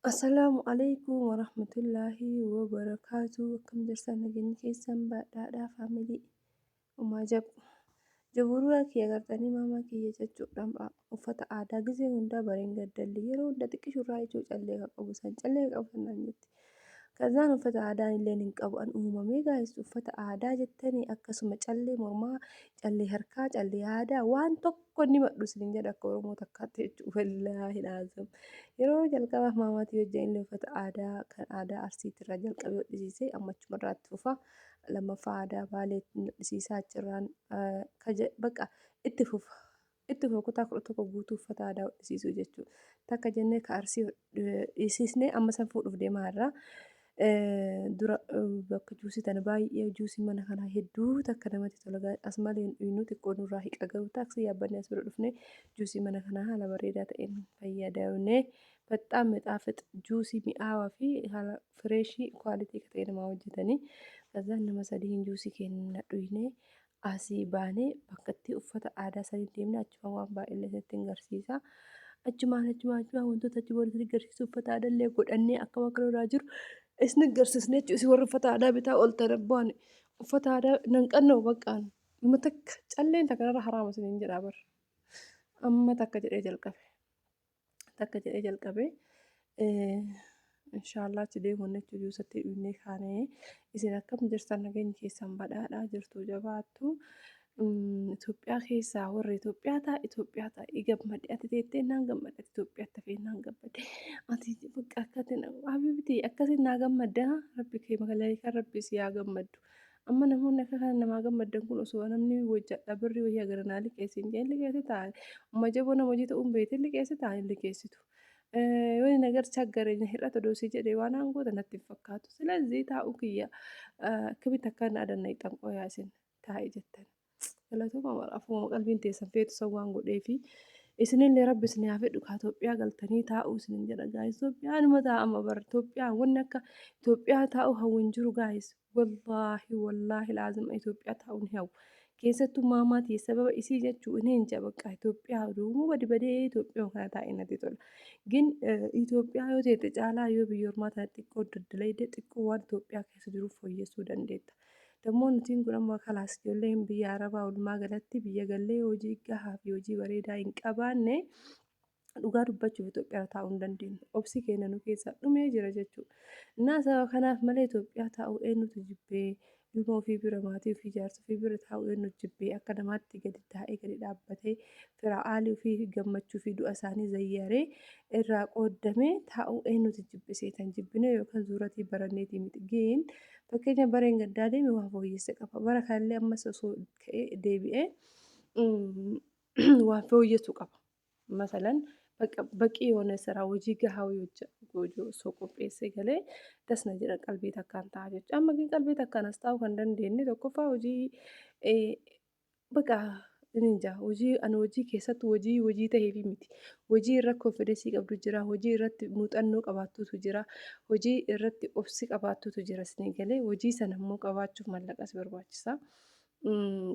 Assalaamu alaikum warahmatullaahi wabarakaatu. Akkam jirtan, nageenyi keessan badhaadhaa family? Umaa jabu. Jabuuraa kiyya gartanii maamaa kiyya jechuudha. Uffata aadaa gizee hundaa bareen gaddalli yeroo hunda xiqqishurraa ijoo callee ka qabu san callee ka qabu san naan jetti. Kazaan uffata aadaan illeen hin qabu an uumamee gaayis uffata aadaa jettanii akkasuma callee mormaa, callee harkaa, callee aadaa waan tokko ni madhu isin jedha akka Oromoo takkaatti jechuudha. Wallaahi laazim. Yeroo jalqabaaf maamaatii wajjin illee uffata aadaa kan aadaa Arsiitirraa jalqabee hodhisiisee amma achumarraa itti fufa. Lammaffaa aadaa Baalee hodhisiisaa achirraan bakka itti fufa. Itti fufa kutaa 11 guutuu uffata aadaa hodhisiisuu jechuudha. Takka jennee ka Arsii hodhisiisnee amma san fuudhuuf deemaa irraa. Dura bakka juusii tana baay'ee juusii mana kanaa hedduu takka namatti tola. As malee hin dhuynu, xiqqoo nurraa hiqa, garuu taaksii yaabbannee as bira dhufnee juusii mana kanaa haala bareedaa ta'een fayyadamnee baxxaa mixaafix juusii mi'aawaa fi haala fireeshii quality ka ta'e namaa hojjetanii. Kazaan nama sadiin juusii keenya dhuynee asii baanee bakka itti uffata aadaa sanii deemne. Achuma waan baay'ee isinitti hin garsiisa. Achumaan achumaan achumaan wantoota achi booda isin garsiisu uffata aadaa illee godhannee akkam akka nurraa jiru isin garsiisne jechuudha. Isin warri uffata aadaa bitaa ooltan abbaan uffata aadaa nan qannoo baqqaan amma takka calleen takka narra haraama isiniin jedhaa bar. Amma takka jedhee jalqabe. Takka jedhee jalqabe. Inshaallah achi deemuun jechuun juusatti dhiibnee kaanee. Isin akkam jirtan, nageenyi keessan badhaadhaa jirtu, jabaattu? Itoophiyaa keessaa warri Itoophiyaa ta'a, Itoophiyaa ta'a gammadde, ati teettee naan gammadde, ati Itoophiyaatti hafee naan gammadde, ati bakka akkati habibti akkasiin naa gammadda. Rabbi kee magaalaa rabbi si haa gammaddu. Amma namoonni akka kana namaa gammaddan kun osoo namni hojjadha birrii wayii agara naa liqeessi hin jeen liqeessi ta'a. Amma jaboo nama hojii ta'uun beekte liqeessi ta'a hin liqeessitu. Yoo nagar chaggare hir'ata doosii jedhee waan aangoo natti hin fakkaatu. Silazii taa'uu kiyya akkamitti akka na adanna ixanqoo yaasin taa'e jettan. Galatooma afuma qalbiin teessan feetu san waan godheefi. Isinillee rabbi isin haa fedhu kaa Itoophiyaa galtanii taa'uu isinin jedha guys. Itoophiyaa numa taa'ama bara Itoophiyaa wanni akka Itoophiyaa taa'uu hawwu hin jiru guys. Wallaahi wallaahi laazima Itoophiyaa taa'uu ni hawwu. Keessattuu maamaa tiyya sababa isii jechuu inni hin jabaqqa Itoophiyaa duumuu badi badee Itoophiyaa kana taa'ee natti tola. Gin Itoophiyaa yoo teette caalaa yoo biyya ormaa tana xiqqoo daddalayde xiqqoo waan Itoophiyaa keessa jiru fooyyessuu dandeetta. Dammoo nutiin kun amma kalaas ijoolleen biyya Arabaa walumaa galatti biyya gallee hojii gahaa fi hojii bareedaa hin qabaanne dhugaa dubbachuuf Itoophiyaa taa'uu hin dandeenyu. Obsi keenya nu keessaa dhumee jira jechuudha. Innaa sababa kanaaf malee Itoophiyaa taa'uu eenyutu jibbee? Ilma ofii bira, maatii ofii, jaarsa ofii bira taa'uu eenyutu jibbee? Akka namaatti gadi taa'ee gadi dhaabbatee fira aalii ofii gammachuu fi du'a isaanii zayyaree irraa qooddamee taa'uu eenyutu jibbisee? Tan jibbinee yookaan zuuratii baranneetii miti. Giin fakkeenya bareen gaddaa deeme waa fooyyesse qaba. Bara kanallee ammas osoo ka'ee deebi'ee waa fooyyessu qaba. Masalan በቂ የሆነ ስራ hojii gahaa hojii osoo qopheessee galee dasna jedha qalbii takkaan ta'a jechuudha. Amma ግን qalbii takkaan as taa'uu kan dandeenye tokkoffaa hojii በቃ inni jaa hojii ani hojii keessattuu hojii hojii ta'eefi miti. Hojii irra confidence qabdu jira. Hojii irratti muuxannoo qabaattutu jira. Hojii irratti obsi qabaattutu jira isinii galee hojii sana immoo qabaachuuf mallaqas barbaachisa.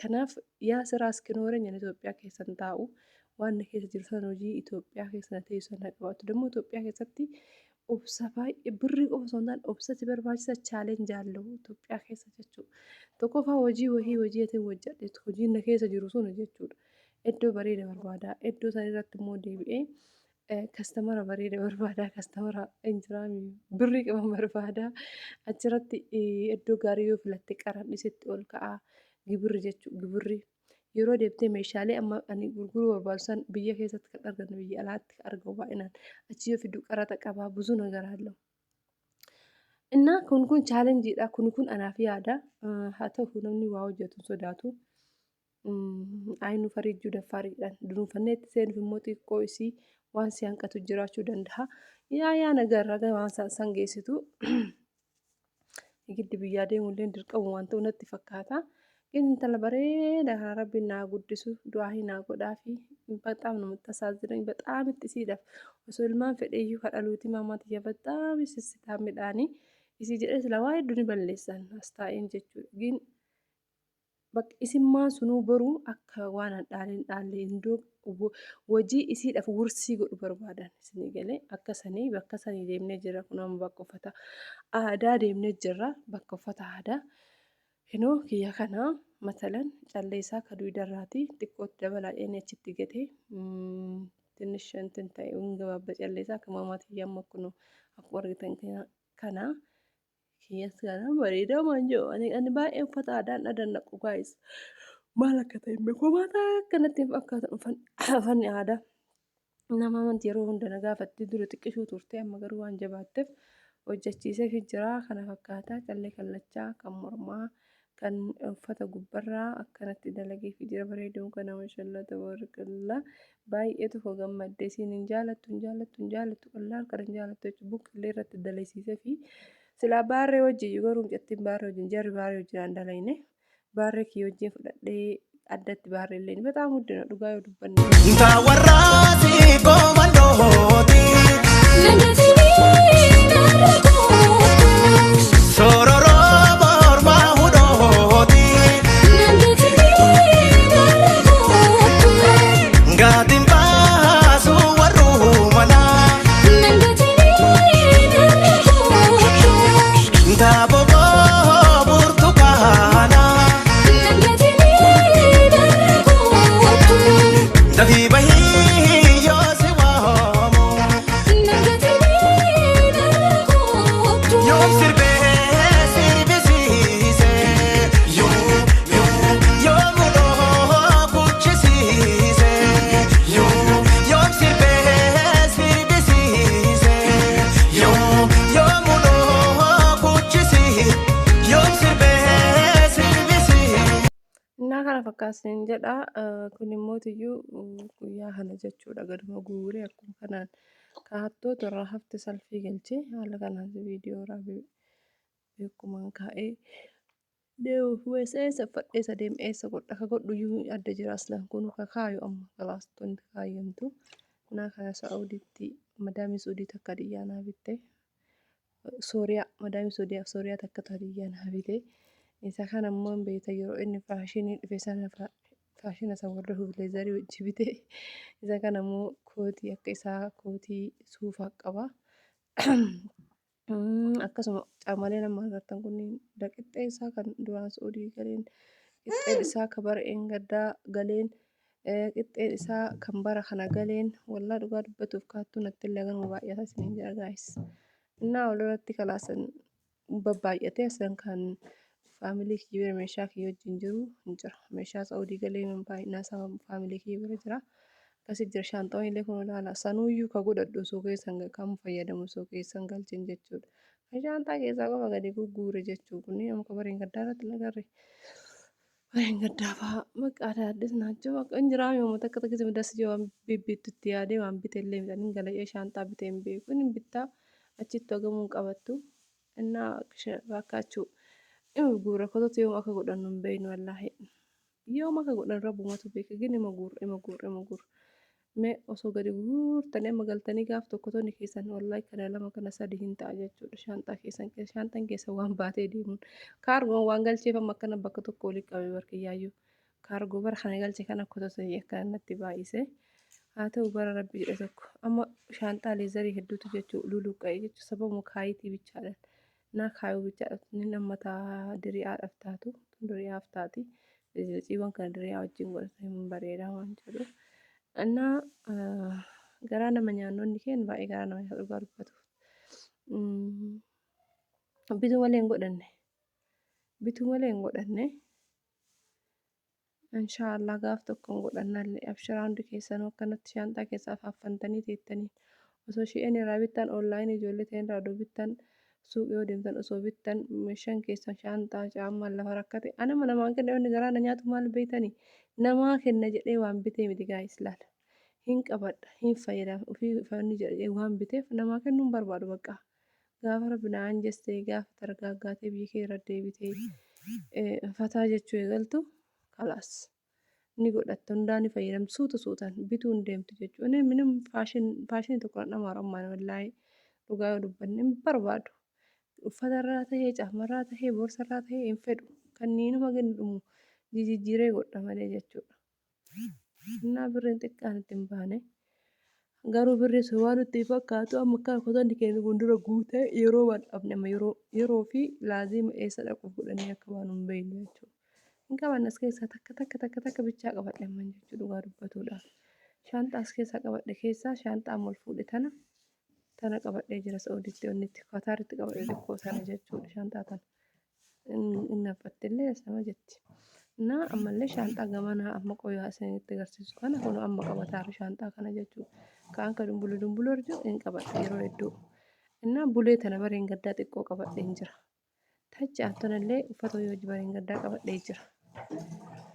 Kanaaf yaa ስራ እስኪኖረኝ ani Itoophiyaa keessan taa'u waan na keessa jiru sana hojii Itoophiyaa keessa na teessu sana qabaatu. Dammoo Itoophiyaa keessatti obsa baay'ee birrii qofa osoo hin taane obsa si barbaachisa, challenge አለው Itoophiyaa keessa jechuudha. Tokkoffaa hojii wahii hojii ati hojjedhe hojii na keessa jiru sun jechuudha. Iddoo bareeda barbaada. Iddoo sana irratti immoo deebi'ee customer bareeda barbaada. Customer injiraami birrii qaban barbaada. Achirratti iddoo gaarii yoo filatte qaranni sitti ol ka'a. Gibirri jechuudha, gibirri. Yeroo deebitee meeshaalee amma ani gurguruu barbaadu san biyya keessatti kan argannu biyya alaatti kan argamu baay'inaan achi yoo fiddu qaraxa qabaa ብዙ ነገር አለው። እና kun kun challenge dha. Kun kun anaaf yaada. Haa ta'u, namni waa hojjetu hin sodaatu. Ayinu fariijjuu daffaariidhaan dunuunfannee itti seenuuf immoo xiqqoo isii waan si hanqatu jiraachuu danda'a. Yaa yaa nagarra waan san geessitu. Giddi biyyaa deemullee dirqama waan ta'u natti fakkaata. Intala bareeda kana rabbiin naa guddisu du'aa naa godhaa fi በጣም ነው የምታሳዝነኝ። በጣም itti isiidhaaf osoo ilmaan fedheeyyuu kadhaluuti maamaa tiyya በጣም sissitaa midhaanii isii jedhee sila waa hedduu ni balleessan as taa'een jechuudha. ግን Bakka isimmaan sunuu boruu akka waan an dhaalee hin dhaallee indoo wajii isiidhaaf wursii godhu barbaadan isinii galee akka sanii bakka sanii deemnee jirra kun amma bakka uffata aadaa deemnee jirra bakka uffata aadaa kinoo kiyya kana matalan callee isaa ka duydarraati xiqqootti dabalaa jedhanii achitti gatee tinnish intin ta'e hin gabaabba callee isaa akka maamaa tiyya amma kunoo akkuma argitan kana Kiyyas kana bareedaa waan jedhu ani baay'ee uffata aadaan adannaqu guys. Maal akka ta'e hin beeku. Homaa akka natti hin fakkaatan uffanni aadaa. Nama amanti yeroo hunda na gaafatti dura xiqqishuu turte amma garuu waan jabaatteef hojjechiisee fi jira kana fakkaata callee kallachaa kan mormaa kan uffata gubbarraa akkanatti dalagee fi jira bareeduun kana mashallaa tabaarakallaa baay'ee tokko gammadde isiin hin jaalattu hin jaalattu hin jaalattu qallaan kana hin jaalattu jechuun buqqillee irratti dalasiisee fi silaa baarree wajjin garuu mucattiin baarree wajjin jarri baarree wajjin aan dalayne baarree kiyya wajjin fudhadhee addatti baarree illee bexaam guddina dhugaa yoo dubbanne. Nta warraati komandooti. Sororoo mormaa hudhooti. Gaatiin baasu warruu manaa. Taaboboo burtukaanaa. Dafii bahii yoo si waamu. Yoom sirbee sirbisiise. Yoo yoo yoom udhoo kuchisiise. Yoo yoom sirbee sirbisiise. Yoo yoom udhoo kuchisiise. Yoom sirbee sirbisiise. Innaa kana fakkaataniin jedha. Kun immoo tiyyuu guyyaa kana jechuudha. Gaduma guuree akkuma kanaan kaattoota irraa hafte salfii galchee haala kanaan viidiyoo waraabee beekumaan kaa'ee deemuuf weessa eessa uffadhee isa deem eessa godha ka godhu iyyuu adda jira aslan kun ka kaayu amma galaastuun kaayyamtu. Innaa kana Saa'udiitti madaamii Suudii takka hadiyyaa naa bitte. Sooriyaa madaamii Sooriyaa Sooriyaa takkatu hadiyyaa naa bite. Isa kana immoo hin beekta yeroo inni faashinii dhufe sana faashina isa hordofuuf leezarii wajji bite. Isa kana immoo kootii akka isaa kootii suufaa qaba. Akkasuma caamaaleen amma agartan kunniin daqixxee isaa kan duraan Suudii galeen qixxeen isaa ka bara eengaddaa galeen qixxeen isaa kan bara kana galeen wallaa dhugaa dubbatuuf kaattuu natti illee ganuma baay'ata isiniin jedha gaayis. Innaa walirratti kalaasan babbaay'atee asan kan faamilii kiyya bira meeshaa kiyya wajjin jiru hin jira. Meeshaa Saa'udii galee baay'inaa isaa faamilii kiyya bira jira. Akkasi jira shaanxoon illee kun ilaala. Sanuuyyuu ka godhadhu osoo keessan kan fayyadamu osoo keessan galchin jechuudha. Kan shaanxaa keessaa qofa gadi gugguure jechuu kunniin amma kabareen gaddaa irratti hin agarre. Bareen gaddaa fa'aa bakka adaaddis naachoo bakka hin jiraa yooma takka takka isin das jee waan bibbittu itti yaadee waan bite illee miti ani gala'ee shaanxaa bitee hin beeku inni bittaa achitti hagamuu hin qabattu innaa bakka achuu ima guura kotota yoom akka godhannu hin beeknu wallaahi yoom akka godhan rabbumatu beeka gin ima guura ima guura ima guura mee osoo gadi guurtanii amma galtanii gaaf tokko tonni keessan wallaahi kana lama kana sadi hin ta'a jechuudha shaanxaa keessan keessa shaanxaan keessan waan baatee deemuun kaargoon waan galcheef amma akkana bakka tokko olii qabe barkiyyaayyuu kaargoo bara kana galche kana kotota akkana natti baay'ise haa ta'u bara rabbi jedhe tokko amma shaanxaa leezarii hedduutu jechuu luluqqa'e jechuu sababuma kaayitii bichaadhaan naa kaayuu bichaadha inni amma taa diri'aadhaaf taatu diri'aaf taati ciiwwan kana diri'aa wajjin godhatan hin bareedaa waan jedhu innaa garaa nama nyaannoonni keen baay'ee garaa nama nyaata dhugaa dubbatuuf bituu malee hin godhanne bituu malee hin godhanne Inshaallah gaaf tokko hin godhannallee abshiraa hundi keessanuu akkanatti shaanxaa keessa afaaffantanii teettanii osoo shi'een irraa bittan online ijoollee ta'een irraa odoo bittan suuq yoo deemtan osoo bittan meeshaan keessan shaanxaa caammaan lafa rakkate anama namaan kenna yoonni garaa na nyaatu maal beeytanii namaa kenna jedhee waan bitee miti gaayis laala hin qabadha hin fayyadama ofii fanni jedhee waan biteef namaa kennuu hin barbaadu bakka Gaafa rabbi na aanjesse gaafa targaaggaatee biyya kee irra deebitee fataa jechuu eegaltu kalaas ni godhatta hundaa ni fayyadamtu suuta suutaan bituu hin deemtu jechuudha. Inni minim faashin faashinii tokko nan dhamaaru ammaan wallaahi dhugaa yoo dubbanne hin barbaadu. Uffata irraa tahee caamma irraa tahee boorsa irraa tahee hin fedhu. Kanniinuma gadi dhumu Jijijjiiree godha malee jechuudha. Innaa birriin xiqqaan itti hin baane. Garuu birrii sun waan nutti hin fakkaatu amma akka kotonni keenya fuuldura guutee yeroo waan dhabne amma yeroo yeroo fi laaziima eessa dhaquuf godhanii akka waan hin beekne jechuudha. Hin qabanne as keessaa takka takka takka takka bichaa qabadhe amman jechuudha dhugaa dubbatuudhaaf. Shaanxaa as keessaa qabadhe keessaa shaanxaa amma ol fuudhe tana tana qabadhee jira Saa'uditti onnitti Kataaritti qabadhe xiqqoo tana jechuudha shaanxaa tana. Inni abbattillee sama jetti. Na ammallee shaanxaa gamanaa amma qoyaa isinitti agarsiisu kana kun amma qabataara shaanxaa kana jechuudha. Kaan kan dumbulu dumbulu arju hin qabadha yeroo hedduu. Innaa bulee tana bareen gaddaa xiqqoo qabadheen jira. Tachi aantonallee uffata wayii hojii bareen gaddaa qabadhee jira.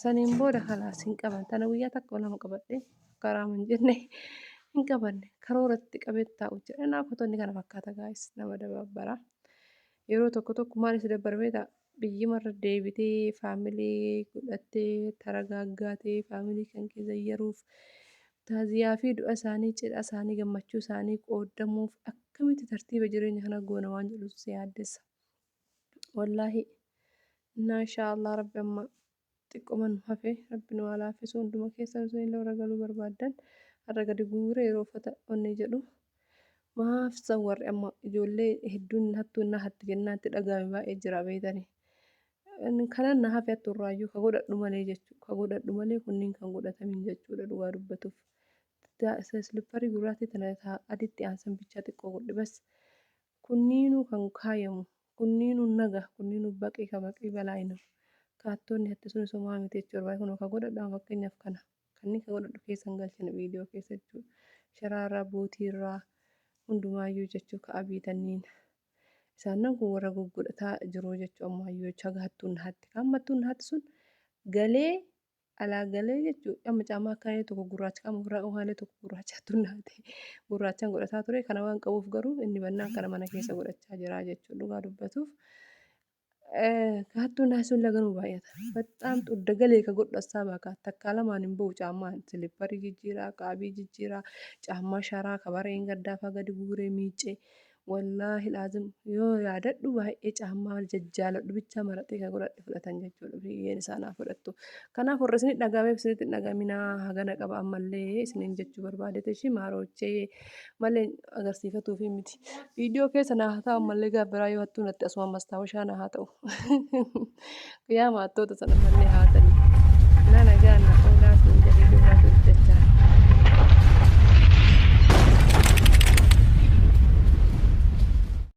Saniin booda kalaas hin qaban. Tana guyyaa takka lama qabadhee karaa hin jenne hin qabanne. Karooratti qabee taa'u jira. Innaa uffatoonni kana fakkaata gaayis nama dababbara. Yeroo tokko tokko maal si dabbara beektaa? Biyyumarra deebitee faamilii godhattee taragaaggaatee faamilii kan kee zayyaruuf taaziyaa fi du'a isaanii cidha isaanii gammachuu isaanii qooddamuuf akkamitti tartiiba jireenya kana goona waan jedhutu si yaaddessa. Wallaahi innaa inshaa Allah rabbi amma xiqqoma nu hafe rabbi nu haa laaffisu hunduma keessan isinillee warra galuu barbaaddan har'a gadi guure yeroo uffata onni jedhu Maaf san warri amma ijoollee hedduun hattuun na hatti jennaan itti dhaga'ame baay'ee jira beektanii. Kanan na hafe hattu irraayyuu ka godhadhu malee jechuudha. Ka godhadhu malee kunniin kan godhatamin jechuudha dhugaa dubbatuuf. Silipparii gurraattii tana ta aditti aansan bichaa xiqqoo godhe bas. Kunniinuu kan kaayamu kunniinuu naga kunniinuu baqii ka baqii balaa hin Kaattoonni hatti sunis homaa miti jechuudha. Kunoo ka godhadhu amma fakkeenyaaf kana. Kanneen kan godhadhu keessa hin galchine viidiyoo keessa jechuudha. Sharaarraa, bootiirraa hundumaayyuu jechuu ka abii tanniin. Isaannan kun warra goggodhataa jiru jechuu ammaayyuu jechuu haga hattuun na hatte. Kan hattuun na hatte sun galee alaa galee jechuu amma caamaa akkanaa tokko gurraacha qaama ofirraa qabu kanallee tokko gurraacha hattuun na hatte. Gurraachaan godhataa ture kana waan qabuuf garuu inni bannaan kana mana keessa godhachaa jira jechuudha dhugaa dubbatuuf. Kaattuun naasuun laganuu baay'ata. Baxxaam xudda galee ka godhu assaa baaka. Takkaa lamaan hin ba'u caammaan. Silipparii jijjiiraa, qaabii jijjiiraa, caammaa sharaa ka bareen gaddaa faa gadi guuree miiccee. Wallaahi laazim yoo yaadadhu baay'ee caammaa jajjaaladhu bichaa maraxee ka godhadhe fudhatan jechuudha. Biyyeen isaa naa fudhattu. Kanaaf warra isinit dhagahameef isinitti hin dhagahaminaa hagana qaba ammallee isiniin jechuu barbaadeeti ishii maaroochee malee agarsiifatuufi miti. Viidiyoo keessa naa haa ta'u ammallee gaaf biraa yoo hattuu natti asuma mastaawashaa naa haa ta'u. Yaa maattoota sana ammallee haa ta'ani. Naa nagaa naa.